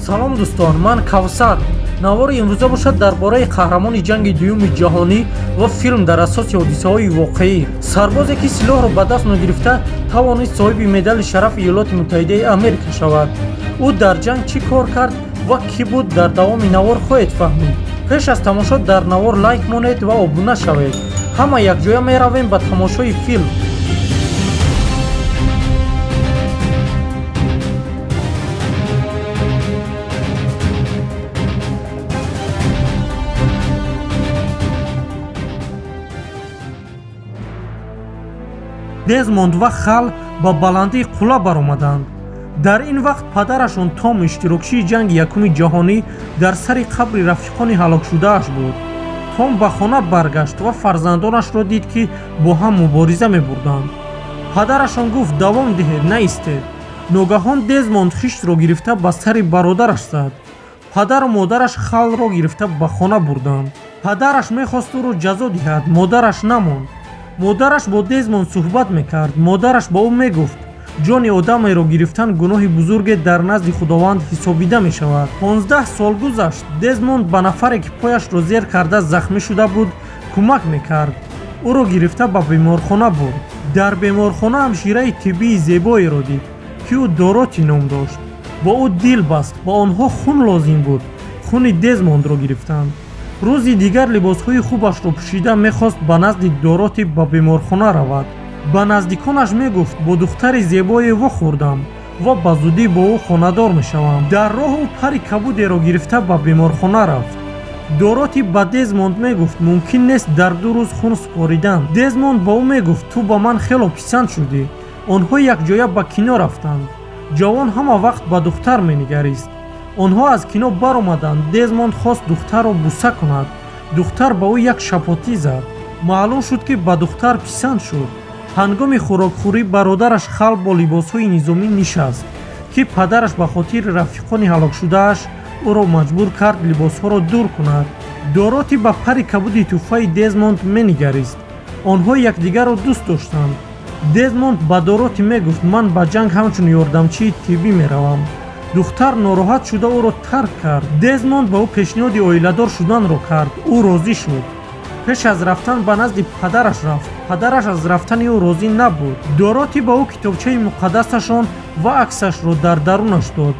Салом дӯстон, ман Кавсар. Навори имрӯза бошад дар бораи қаҳрамони ҷанги дуюми ҷаҳонӣ ва филм дар асоси ҳодисаҳои воқеӣ. Сарбозе ки силоҳро ба даст нагирифта тавонист соҳиби медали шарафи Иёлоти Муттаҳидаи Америка шавад. Ӯ дар ҷанг чӣ кор кард ва кӣ буд, дар давоми навор хоҳед фаҳмид. Пеш аз тамошо дар навор лайк монед ва обуна шавед. Ҳама якҷоя меравем ба тамошои филм. Дезмонд ва Хал ба баландии қулла баромаданд. Дар ин вақт падарашон Том, иштирокчии ҷанги якуми ҷаҳонӣ, дар сари қабри рафиқони ҳалокшудааш буд. Том ба хона баргашт ва фарзандонашро дид, ки бо ҳам мубориза мебурданд. Падарашон гуфт: давом диҳед, наистед. Ногаҳон Дезмонд хиштро гирифта ба сари бародараш зад. Падару модараш Халро гирифта ба хона бурданд. Падараш мехост ӯро ҷазо диҳад, модараш намонд. Модараш бо Дезмонд суҳбат мекард. Модараш ба ӯ мегуфт: ҷони одамеро гирифтан гуноҳи бузурге дар назди Худованд ҳисобида мешавад. 15 сол гузашт. Дезмонд ба нафаре, ки пояшро зер карда захмӣ шуда буд, кӯмак мекард. Ӯро гирифта ба беморхона бурд. Дар беморхона ҳамшираи тиббии зебоеро дид, ки ӯ Дороти ном дошт. Бо ӯ дил баст. Ба онҳо хун лозим буд. Хуни Дезмондро гирифтанд. Рӯзи дигар либосҳои хубашро пӯшида мехост ба назди Дороти ба беморхона равад. Ба наздиконаш мегуфт: бо духтари зебое вохӯрдам ва ба зудӣ бо ӯ хонадор мешавам. Дар роҳ ӯ пари кабудеро гирифта ба беморхона рафт. Дороти ба Дезмонд мегуфт: мумкин нест дар 2 рӯз хун супоридан. Дезмонд ба ӯ мегуфт: ту ба ман хело писанд шудӣ. Онҳо якҷоя ба кино рафтанд. Ҷавон ҳама вақт ба духтар менигарист. Онҳо аз кино баромаданд. Дезмонд хост духтарро буса кунад. Духтар ба ӯ як шапотӣ зад. Маълум шуд, ки ба духтар писанд шуд. Ҳангоми хӯрокхӯрӣ бародараш Хал бо либосҳои низомӣ нишаст, ки падараш ба хотири рафиқони ҳалокшудааш ӯро маҷбур кард либосҳоро дур кунад. Дороти ба пари кабуди тӯҳфаи Дезмонд менигарист. Онҳо якдигарро дӯст доштанд. Дезмонд ба Дороти мегуфт: ман ба ҷанг ҳамчун ёрдамчии тиббӣ меравам. Духтар нороҳат шуда ӯро тарк кард. Дезмонд ба ӯ пешниҳоди оиладор шуданро кард. Ӯ розӣ шуд. Пеш аз рафтан ба назди падараш рафт. Падараш аз рафтани ӯ розӣ набуд. Дороти ба ӯ китобчаи муқаддасашон ва аксашро дар дарунаш дод.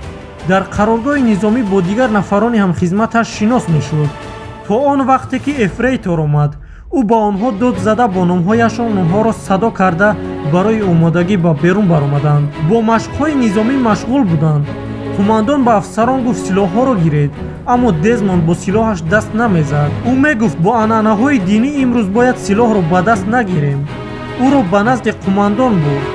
Дар қароргоҳи низомӣ бо дигар нафарони ҳамхизматаш шинос мешуд. То он вақте ки эфрейтор омад, ӯ ба онҳо дод зада бо номҳояшон онҳоро садо карда барои омодагӣ ба берун баромаданд. Бо машқҳои низомӣ машғул буданд. Қумандон ба афсарон гуфт: силоҳҳоро гиред. Аммо Дезмонд бо силоҳаш даст намезад. Ӯ мегуфт: бо анъанаҳои динӣ имрӯз бояд силоҳро ба даст нагирем. Ӯро ба назди қумандон бурд.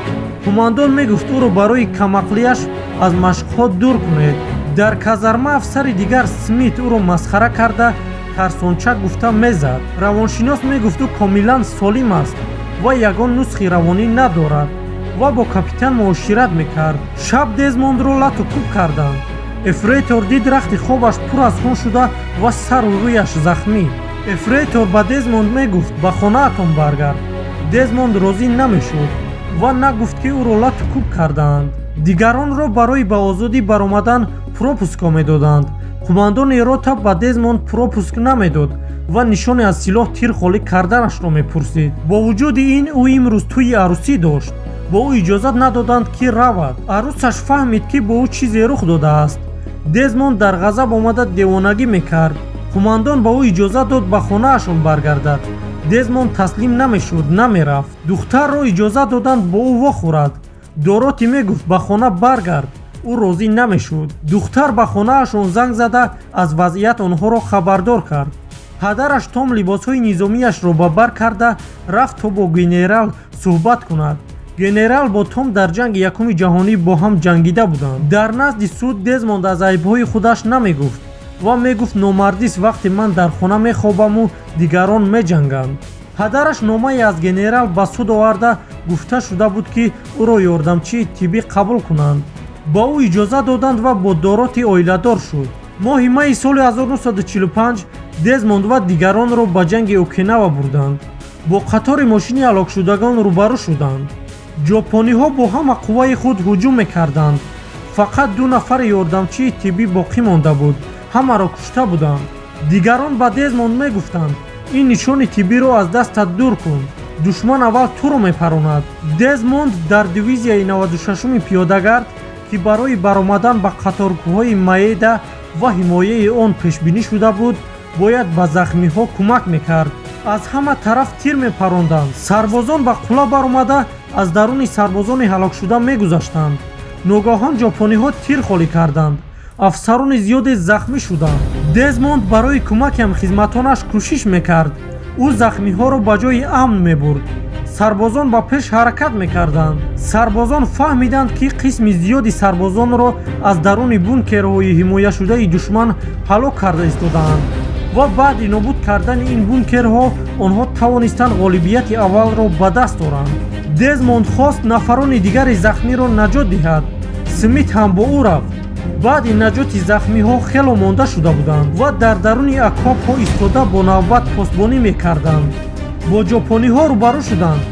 Қумандон мегуфт: ӯро барои камақлияш аз машқҳо дур кунед. Дар казарма афсари дигар Смит ӯро масхара карда тарсончак гуфта мезад. Равоншинос мегуфт: ӯ комилан солим аст ва ягон нусхи равонӣ надорад ва бо капитан муошират мекард. Шаб Дезмондро лату кӯб карданд. Эфрейтор дид рахти хобаш пур аз хун шуда ва сару рӯяш захмӣ. Эфрейтор ба Дезмонд мегуфт: ба хонаатон баргард. Дезмонд розӣ намешуд ва нагуфт, ки ӯро лату кӯб кардаанд. Дигаронро барои ба озодӣ баромадан пропускҳо медоданд. Қумандони рота ба Дезмонд пропуск намедод ва нишоне аз силоҳ тир холӣ карданашро мепурсид. Бо вуҷуди ин ӯ имрӯз тӯйи арӯсӣ дошт. Бо ӯ иҷозат надоданд, ки равад. Арӯсаш фаҳмид, ки бо ӯ чизе рух додааст. Дезмонд дар ғазаб омада девонагӣ мекард. Қумандон ба ӯ иҷозат дод ба хонаашон баргардад. Дезмонд таслим намешуд, намерафт. Духтарро иҷозат доданд бо ӯ вохӯрад. Дороти мегуфт: ба хона баргард. Ӯ розӣ намешуд. Духтар ба хонаашон занг зада аз вазъият онҳоро хабардор кард. Падараш Том либосҳои низомияшро ба бар карда рафт то бо генерал суҳбат кунад. Генерал бо Том дар ҷанги якуми ҷаҳонӣ бо ҳам ҷангида буданд. Дар назди суд Дезмонд аз айбҳои худаш намегуфт ва мегуфт: номардист вақте ман дар хона мехобаму дигарон меҷанганд. Падараш номае аз генерал ба суд оварда гуфта шуда буд, ки ӯро ёрдамчии тиббӣ қабул кунанд. Ба ӯ иҷозат доданд ва бо Дороти оиладор шуд. Моҳи майи соли 1945 Дезмонд ва дигаронро ба ҷанги Окинава бурданд. Бо қатори мошини ҳалокшудагон рӯбарӯ шуданд. Ҷопониҳо бо ҳама қувваи худ ҳуҷум мекарданд. Фақат 2 нафари ёрдамчии тиббӣ боқӣ монда буд, ҳамаро кушта буданд. Дигарон ба Дезмонд мегуфтанд: ин нишони тиббиро аз дастат дур кун, душман аввал туро мепаронад. Дезмонд дар дивизияи 96-уми пиёдагард, ки барои баромадан ба қаторкӯҳҳои Маеда ва ҳимояи он пешбинӣ шуда буд, бояд ба захмиҳо кӯмак мекард. Аз ҳама тараф тир мепаронданд. Сарбозон ба қулла баромада аз даруни сарбозони ҳалокшуда мегузаштанд. Ногаҳон ҷопониҳо тир холӣ карданд. Афсарони зиёде захмӣ шуданд. Дезмонд барои кӯмаки ҳамхизматонаш кӯшиш мекард. Ӯ захмиҳоро ба ҷои амн мебурд. Сарбозон ба пеш ҳаракат мекарданд. Сарбозон фаҳмиданд, ки қисми зиёди сарбозонро аз даруни бункерҳои ҳимояшудаи душман ҳалок карда истодаанд ва баъди нобуд кардани ин бункерҳо онҳо тавонистанд ғолибияти аввалро ба даст оранд. Дезмонд хост нафарони дигари захмиро наҷот диҳад. Смит ҳам бо ӯ рафт. Баъди наҷоти захмиҳо хело монда шуда буданд ва дар даруни окопҳо истода бо навбат посбонӣ мекарданд. Бо ҷопониҳо рӯбарӯ шуданд.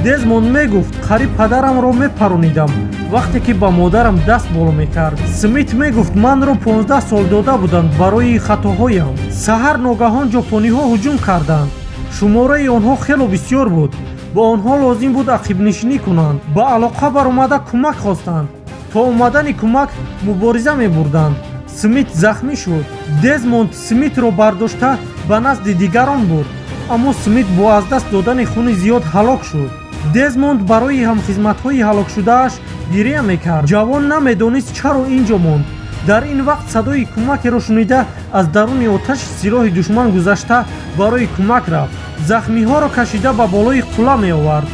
Дезмонд мегуфт: қариб падарамро мепаронидам вақте ки ба модарам даст боло мекард. Смит мегуфт: манро 15 сол дода буданд барои хатоҳоям. Саҳар ногаҳон ҷопониҳо ҳуҷум карданд. Шумораи онҳо хело бисёр буд. Ба онҳо лозим буд ақибнишинӣ кунанд. Ба алоқа баромада кӯмак хостанд. То омадани кӯмак мубориза мебурданд. Смит захмӣ шуд. Дезмонд Смитро бардошта ба назди дигарон бурд, аммо Смит бо аз даст додани хуни зиёд ҳалок шуд. Дезмонд барои ҳамхизматҳои ҳалокшудааш гирия мекард. Ҷавон намедонист чаро ин ҷо монд. Дар ин вақт садои кӯмакеро шунида аз даруни оташи силоҳи душман гузашта барои кӯмак рафт. Захмиҳоро кашида ба болои қулла меовард.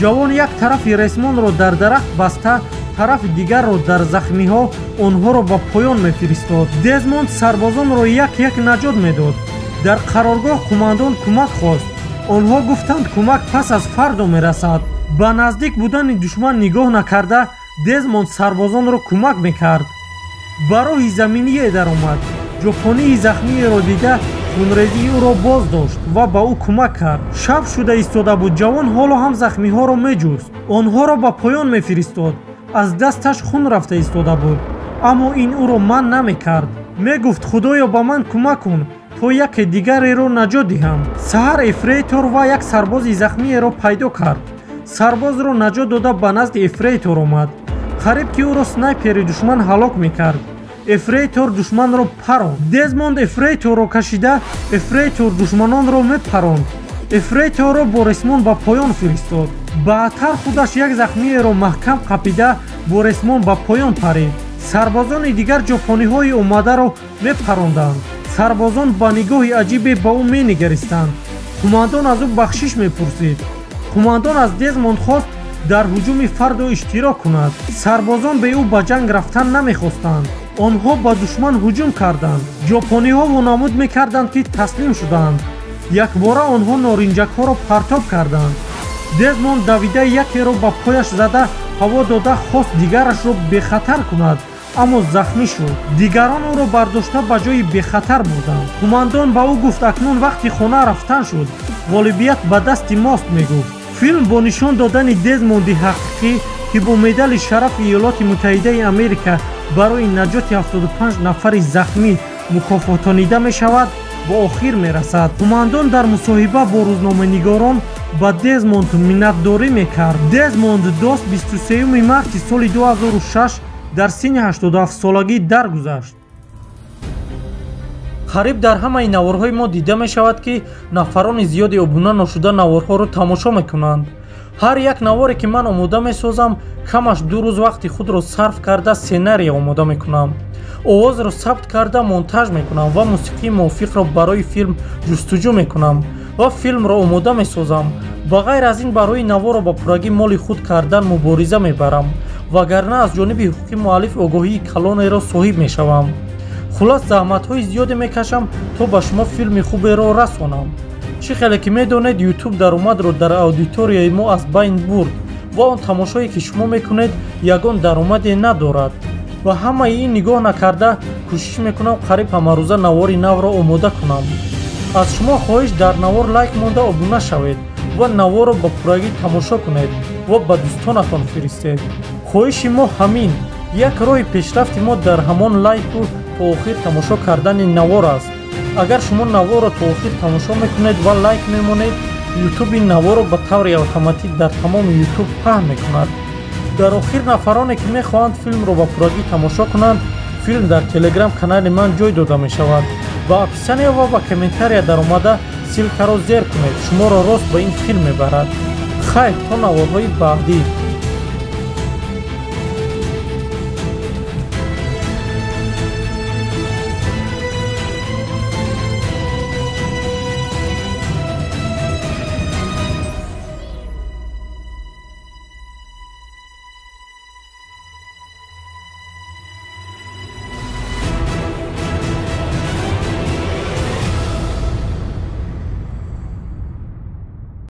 Ҷавон як тарафи ресмонро дар дарахт баста, тарафи дигарро дар захмиҳо онҳоро ба поён мефиристод. Дезмонд сарбозонро як-як наҷот медод. Дар қароргоҳ қумандон кӯмак хост. Онҳо гуфтанд, кӯмак пас аз фардо мерасад. Ба наздик будани душман нигоҳ накарда Дезмонд сарбозонро кӯмак мекард. Ба роҳи заминие даромад. Ҷопонии захмиеро дида хунрезии ӯро боз дошт ва ба ӯ кӯмак кард. Шаб шуда истода буд. Ҷавон ҳоло ҳам захмиҳоро меҷуст. Онҳоро ба поён мефиристод. Аз дасташ хун рафта истода буд, аммо ин ӯро манъ намекард. Мегуфт: худоё, ба ман кӯмак кун то яке дигареро наҷот диҳам. Саҳар эфрейтор ва як сарбози захмиеро пайдо кард. Сарбозро наҷот дода ба назди эфрейтор омад. Қариб ки ӯро снайпери душман ҳалок мекард. Эфрейтор душманро паронд. Дезмонд эфрейторро кашида эфрейтор душманонро мепаронд. Эфрейторро бо ресмон ба поён фиристод. Баъдтар худаш як захмиеро маҳкам қапида бо ресмон ба поён парид. Сарбозони дигар ҷопониҳои омадаро мепаронданд. Сарбозон ба нигоҳи аҷибе ба ӯ менигаристанд. Қумандон аз ӯ бахшиш мепурсид. Қумандон аз Дезмонд хост дар ҳуҷуми фардо иштирок кунад. Сарбозон бе ӯ ба ҷанг рафтан намехостанд. Онҳо ба душман ҳуҷум карданд. Ҷопониҳо вонамуд мекарданд, ки таслим шуданд. Якбора онҳо норинҷакҳоро партоб карданд. Дезмонд давида якеро ба пояш зада ҳаво дода хост дигарашро бехатар кунад, аммо захмӣ шуд. Дигарон ӯро бардошта ба ҷои бехатар бурданд. Қумандон ба ӯ гуфт: акнун вақти хона рафтан шуд, ғолибият ба дасти мост, мегуфт. Филм бо нишон додани Дезмонди ҳақиқӣ, ки бо медали шарафи Иёлоти Муттаҳидаи Америка барои наҷоти 75 нафари захмӣ мукофотонида мешавад, ба охир мерасад. Қумандон дар мусоҳиба бо рӯзноманигорон ба Дезмонд миннатдорӣ мекард. Дезмонд Дос 23 марти соли 2006 дар синни 87-солагӣ даргузашт. Қариб дар ҳамаи наворҳои мо дида мешавад, ки нафарони зиёди обуна ношуда наворҳоро тамошо мекунанд. Ҳар як наворе, ки ман омода месозам, камаш 2 рӯз вақти худро сарф карда сценария омода мекунам, овозро сабт карда монтаж мекунам ва мусиқии мувофиқро барои филм ҷустуҷӯ мекунам ва филмро омода месозам. Ба ғайр аз ин барои наворро ба пуррагӣ моли худ кардан мубориза мебарам, вагарна аз ҷониби ҳуқуқи муаллиф огоҳии калонеро соҳиб мешавам. Хулос, заҳматҳои зиёде мекашам то ба шумо филми хуберо расонам. Чӣ хеле ки медонед, ютуб даромадро дар аудиторияи мо аз байн бурд ва он тамошое ки шумо мекунед ягон даромаде надорад. Ва ҳамаи ин нигоҳ накарда кӯшиш мекунам қариб ҳамарӯза навори навро омода кунам. Аз шумо хоҳиш, дар навор лайк монда обуна шавед ва наворро ба пуррагӣ тамошо кунед ва ба дӯстонатон фиристед. Хоҳиши мо ҳамин. Як роҳи пешрафти мо дар ҳамон лайку то охир тамошо кардани навор аст. Агар шумо наворро то охир тамошо мекунед ва лайк мемонед, Ютуб ин наворро ба таври автоматӣ дар тамоми Ютуб паҳн мекунад. Дар охир, нафароне ки мехоҳанд филмро ба пуррагӣ тамошо кунанд, филм дар телеграм канали ман ҷой дода мешавад. Ба описания ва ба комментария даромада ссылка ро зер кунед, шуморо рост ба ин филм мебарад. Хайр, то наворҳои баъдӣ.